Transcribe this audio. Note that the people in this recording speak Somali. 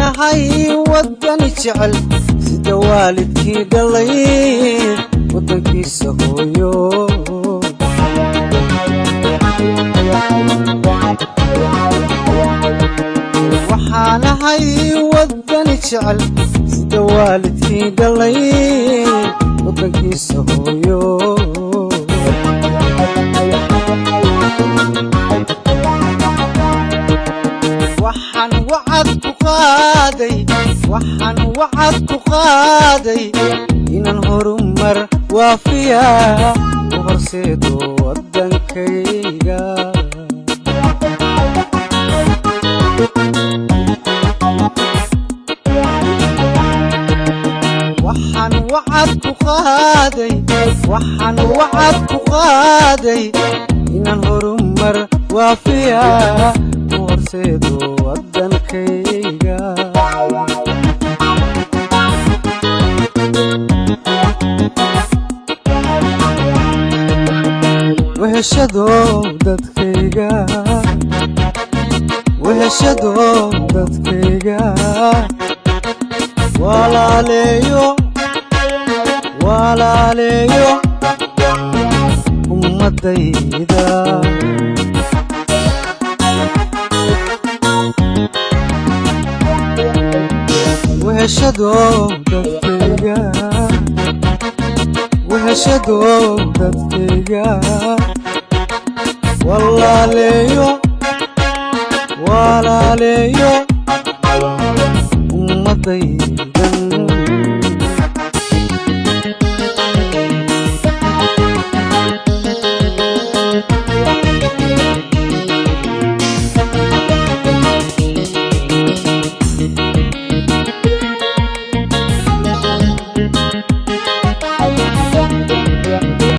Waxaan ahay wadani jecel sida waalidkii dhalay waddankiisa hooyo. Waxaan ahay wadani jecel sida waalidkii dhalay waddankiisa hooyo. Waxaan wacad ku qaaday, waxaan wacad ku qaaday inaan horumar waafiya u horseedo waddankayga. Waxaan wacad ku qaaday, waxaan wacad ku qaaday inaan horumar waafiya u horseedo waddankayga. Weheshado dadkayga, weheshado dadkayga, walaaleeyo, walaaleeyo ummadayda. Weheshado dadkayga, weheshado dadkayga, walaaleeyo, walaaleeyo.